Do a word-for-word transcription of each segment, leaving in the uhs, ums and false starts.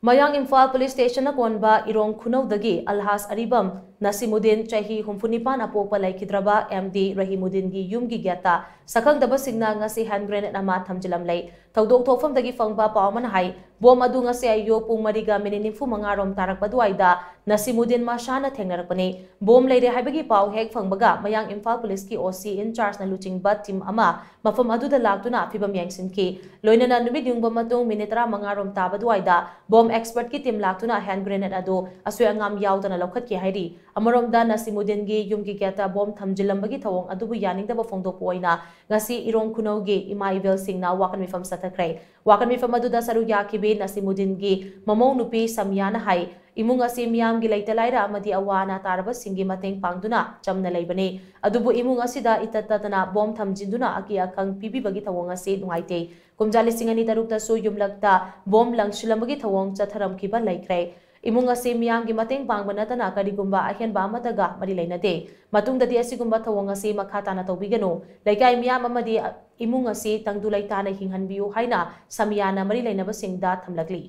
ꯃꯌꯥꯡ ꯏꯝꯐꯥꯜ ꯄꯨꯂꯤꯁ ꯁ꯭ꯇꯦꯁꯟꯅ ꯀꯣꯟꯕ ꯏꯔꯣꯡ ꯈꯨꯅꯧꯗꯒꯤ ꯑꯜꯍꯥꯖ ꯑꯔꯤꯕꯝ ꯅꯁꯤꯃꯨꯗꯤꯟ, ꯆꯍꯤ ꯍꯨꯝꯐꯨ ꯅꯤꯄꯥꯟ, ꯑꯄꯣꯛꯄ ꯂꯩꯈꯤꯗ꯭ꯔꯕ ꯑꯦꯝ ꯗꯤ ꯔꯍꯤꯃꯨꯗꯤꯟꯒꯤ ꯌꯨꯝꯒꯤ ꯒꯦꯠꯇ ꯁꯛꯈꯪꯗꯕꯁꯤꯡꯅ ꯉꯁꯤ ꯍꯦꯟ ꯒ꯭ꯔꯦꯅꯦꯗ ꯑꯃ ꯊꯝꯖꯤꯜꯂꯝꯂꯦ꯫ ꯊꯧꯗꯣꯛ ꯊꯣꯛꯐꯝꯗꯒꯤ ꯐꯪꯕ ꯄꯥꯎ ꯑꯃꯅ ꯍꯥꯏ, ꯕꯣꯝ ꯑꯗꯨ ꯉꯁꯤ ꯑꯌꯨꯛ ꯄꯨꯡ ꯃꯔꯤꯒ ꯃꯤꯅꯤꯠ ꯅꯤꯐꯨ ꯃꯉꯥ ꯔꯣꯝ ꯇꯥꯔꯛꯄ ꯑꯗꯨꯋꯥꯏꯗ ꯅꯁꯤꯃꯨꯗꯤꯟ ꯃꯁꯥꯅ ꯊꯦꯡꯅꯔꯛꯄꯅꯤ꯫ ꯕꯣꯝ ꯂꯩꯔꯦ ꯍꯥꯏꯕꯒꯤ ꯄꯥꯎ ꯍꯦꯛ ꯐꯪꯕꯒ ꯃꯌꯥꯡ ꯏꯝꯐꯥꯜ ꯄꯨꯂꯤꯁꯀꯤ ꯑꯣ ꯁꯤ ꯏꯟ ꯆꯥꯔꯖꯅ ꯂꯨꯆꯤꯡꯕ ꯇꯤꯝ ꯑꯃ ꯃꯐꯝ ꯑꯗꯨꯗ ꯂꯥꯛꯇꯨꯅ ꯐꯤꯕꯝ ꯌꯦꯡꯁꯤꯟꯈꯤ꯫ ꯂꯣꯏꯅꯅ ꯅꯨꯃꯤꯠ ꯌꯨꯡꯕ ꯃꯇꯨꯡ ꯃꯤꯅꯤꯠ ꯇꯔꯥꯃꯉꯥ ꯔꯣꯝ ꯇꯥꯕ ꯑꯗꯨꯋꯥꯏꯗ ꯕꯣꯝ ꯑꯦꯛꯁꯄꯔꯠꯀꯤ ꯇꯤꯝ ꯂꯥꯛꯇꯨꯅ ꯍꯦꯟ ꯒ꯭ꯔꯦꯅꯦꯗ ꯑꯗꯨ ꯑꯁꯣꯏ ꯑꯉꯥꯝ ꯌꯥꯎꯗꯅ ꯂꯧꯈꯠꯈꯤ ꯍꯥꯏꯔꯤ꯫ ꯑꯃꯔꯣꯝꯗ ꯅꯁꯤꯃꯨꯗꯤꯟꯒꯤ ꯌꯨꯝꯒꯤ ꯒꯦꯠꯇ ꯕꯣꯝ ꯊꯝꯖꯤꯜꯂꯝꯕꯒꯤ ꯊꯧꯑꯣꯡ ꯑꯗꯨꯕꯨ ꯌꯥꯅꯤꯡꯗꯕ ꯐꯣꯡꯗꯣꯛꯄ ꯑꯣꯏꯅ ꯉꯁꯤ ꯏꯔꯣꯡ ꯈꯨꯅꯧꯒꯤ ꯏꯃꯥ ꯏꯕꯦꯜꯁꯤꯡꯅ ꯋꯥꯀꯠ ꯃꯤꯐꯝ ꯆꯠꯊꯈ꯭ꯔꯦ꯫ ꯋꯥꯀꯠ ꯃꯤꯐꯝ ꯑꯗꯨꯗ ꯁꯔꯨꯛ ꯌꯥꯈꯤꯕꯤ ꯅꯁꯤꯃꯨꯗꯤꯟꯒꯤ ꯃꯃꯧ ꯅꯨꯄꯤ ꯁꯃꯤꯌꯥꯅ ꯍꯥꯏ, ꯏꯃꯨꯡ ꯑꯁꯤ ꯃꯤꯌꯥꯝꯒꯤ ꯂꯩꯇ ꯂꯥꯏꯔ ꯑꯃꯗꯤ ꯑꯋꯥ ꯑꯅꯥ ꯇꯥꯔꯕꯁꯤꯡꯒꯤ ꯃꯇꯦꯡ ꯄꯥꯡꯗꯨꯅ ꯆꯝꯅ ꯂꯩꯕꯅꯤ꯫ ꯑꯗꯨꯕꯨ ꯏꯃꯨꯡ ꯑꯁꯤꯗ ꯏꯇꯠ ꯇꯠꯇꯅ ꯕꯣꯝ ꯊꯝꯖꯤꯟꯗꯨꯅ ꯑꯀꯤ ꯑꯈꯪ ꯄꯤꯕꯤꯕꯒꯤ ꯊꯧꯑꯣꯡ ꯑꯁꯤ ꯅꯨꯡꯉꯥꯏꯇꯦ꯫ ꯀꯨꯝꯖꯥ ꯂꯤꯁꯤꯡ ꯑꯅꯤ ꯇꯔꯨꯛꯇꯁꯨ ꯌꯨꯝꯂꯛꯇ ꯕꯣꯝ ꯂꯪꯁꯤꯜꯂꯝꯕꯒꯤ ꯊꯧꯑꯣꯡ ꯆꯠꯊꯔꯝꯈꯤꯕ ꯂꯩꯈ꯭ꯔꯦ꯫ ꯏꯃꯨꯡ ꯑꯁꯤ ꯃꯤꯌꯥꯝꯒꯤ ꯃꯇꯦꯡ ꯄꯥꯡꯕ ꯅꯠꯇꯅ ꯀꯔꯤꯒꯨꯝꯕ ꯑꯍꯦꯟꯕ ꯑꯃꯠꯇꯒ ꯃꯔꯤ ꯂꯩꯅꯗꯦ꯫ ꯃꯇꯨꯡꯗꯗꯤ ꯑꯁꯤꯒꯨꯝꯕ ꯊꯧꯑꯣꯡ ꯑꯁꯤ ꯃꯈꯥ ꯇꯥꯅ ꯇꯧꯕꯤꯒꯅꯨ꯫ ꯂꯩꯀꯥꯏ ꯃꯤꯌꯥꯝ ꯑꯃꯗꯤ ꯏꯃꯨꯡ ꯑꯁꯤ ꯇꯪꯗꯨ ꯂꯩꯇꯥꯅ ꯍꯤꯡꯍꯟꯕꯤꯌꯨ ꯍꯥꯏꯅ ꯁꯃꯤꯌꯥꯅ ꯃꯔꯤ ꯂꯩꯅꯕꯁꯤꯡꯗ ꯊꯝꯂꯛꯂꯤ꯫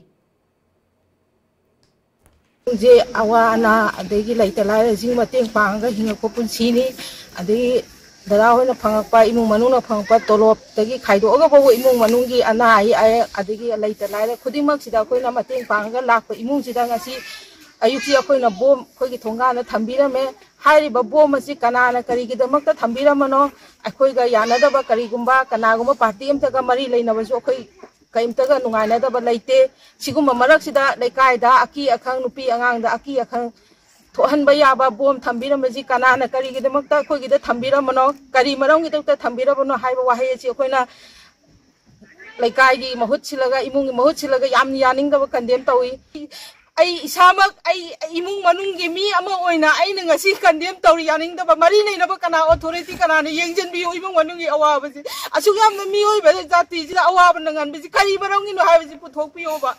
ꯁꯦ ꯑꯋꯥ ꯑꯅꯥ ꯑꯗꯒꯤ ꯂꯩꯇ ꯂꯥꯏꯔꯁꯤꯡ ꯃꯇꯦꯡ ꯄꯥꯡꯉꯒ ꯍꯤꯡꯉꯛꯄ ꯄꯨꯟꯁꯤꯅꯤ꯫ ꯑꯗꯒꯤ ꯗꯗꯥ ꯍꯣꯏꯅ ꯐꯪꯉꯛꯄ, ꯏꯃꯨꯡ ꯃꯅꯨꯡꯅ ꯐꯪꯉꯛꯄ ꯇꯣꯂꯣꯞꯇꯒꯤ ꯈꯥꯏꯗꯣꯛꯑꯒ ꯐꯥꯎꯕ ꯏꯃꯨꯡ ꯃꯅꯨꯡꯒꯤ ꯑꯅꯥ ꯑꯌꯦꯛ ꯑꯗꯒꯤ ꯂꯩꯇ ꯂꯥꯏꯔ ꯈꯨꯗꯤꯡꯃꯛꯁꯤꯗ ꯑꯩꯈꯣꯏꯅ ꯃꯇꯦꯡ ꯄꯥꯡꯉꯒ ꯂꯥꯛꯄ ꯏꯃꯨꯡꯁꯤꯗ ꯉꯁꯤ ꯑꯌꯨꯛꯁꯤ ꯑꯩꯈꯣꯏꯅ ꯕꯣꯝ ꯑꯩꯈꯣꯏꯒꯤ ꯊꯣꯡꯒꯥꯟꯗ ꯊꯝꯕꯤꯔꯝꯃꯦ꯫ ꯍꯥꯏꯔꯤꯕ ꯕꯣꯝ ꯑꯁꯤ ꯀꯅꯥꯅ ꯀꯔꯤꯒꯤꯗꯃꯛꯇ ꯊꯝꯕꯤꯔꯝꯕꯅꯣ? ꯑꯩꯈꯣꯏꯒ ꯌꯥꯅꯗꯕ ꯀꯔꯤꯒꯨꯝꯕ ꯀꯅꯥꯒꯨꯝꯕ ꯄꯥꯔꯇꯤ ꯑꯝꯇꯒ ꯃꯔꯤ ꯂꯩꯅꯕꯁꯨ ꯑꯩꯈꯣꯏ ꯀꯔꯤꯝꯇꯒ ꯅꯨꯡꯉꯥꯏꯅꯗꯕ ꯂꯩꯇꯦ꯫ ꯁꯤꯒꯨꯝꯕ ꯃꯔꯛꯁꯤꯗ ꯂꯩꯀꯥꯏꯗ ꯑꯀꯤ ꯑꯈꯪ, ꯅꯨꯄꯤ ꯑꯉꯥꯡꯗ ꯑꯀꯤ ꯑꯈꯪ ꯊꯣꯛꯍꯟꯕ ꯌꯥꯕ ꯕꯣꯝ ꯊꯝꯕꯤꯔꯝꯕꯁꯤ ꯀꯅꯥꯅ ꯀꯔꯤꯒꯤꯗꯃꯛꯇ ꯑꯩꯈꯣꯏꯒꯤꯗ ꯊꯝꯕꯤꯔꯝꯕꯅꯣ, ꯀꯔꯤ ꯃꯔꯝꯒꯤꯗꯃꯛꯇ ꯊꯝꯕꯤꯔꯝꯕꯅꯣ ꯍꯥꯏꯕ ꯋꯥꯍꯩ ꯑꯁꯤ ꯑꯩꯈꯣꯏꯅ ꯂꯩꯀꯥꯏꯒꯤ ꯃꯍꯨꯠ ꯁꯤꯜꯂꯒ, ꯏꯃꯨꯡꯒꯤ ꯃꯍꯨꯠ ꯁꯤꯜꯂꯒ ꯌꯥꯝꯅ ꯌꯥꯅꯤꯡꯗꯕ ꯀꯟꯗꯦꯝ ꯇꯧꯏ꯫ ꯑꯩ ꯏꯁꯥꯃꯛ, ꯑꯩ ꯏꯃꯨꯡ ꯃꯅꯨꯡꯒꯤ ꯃꯤ ꯑꯃ ꯑꯣꯏꯅ ꯑꯩꯅ ꯉꯁꯤ ꯀꯟꯗꯦꯝ ꯇꯧꯔꯤ꯫ ꯌꯥꯅꯤꯡꯗꯕ, ꯃꯔꯤ ꯂꯩꯅꯕ ꯀꯅꯥ, ꯑꯣꯊꯣꯔꯤꯇꯤ ꯀꯅꯥꯅ ꯌꯦꯡꯁꯤꯟꯕꯤꯌꯨ ꯏꯃꯨꯡ ꯃꯅꯨꯡꯒꯤ ꯑꯋꯥꯕꯁꯦ? ꯑꯁꯨꯛ ꯌꯥꯝꯅ ꯃꯤꯑꯣꯏꯕ ꯖꯥꯇꯤꯁꯤꯗ ꯑꯋꯥꯕ ꯅꯪꯍꯟꯕꯁꯤ ꯀꯔꯤ ꯃꯔꯝꯒꯤꯅꯣ ꯍꯥꯏꯕꯁꯤ ꯄꯨꯊꯣꯛꯄꯤꯌꯣꯕ꯫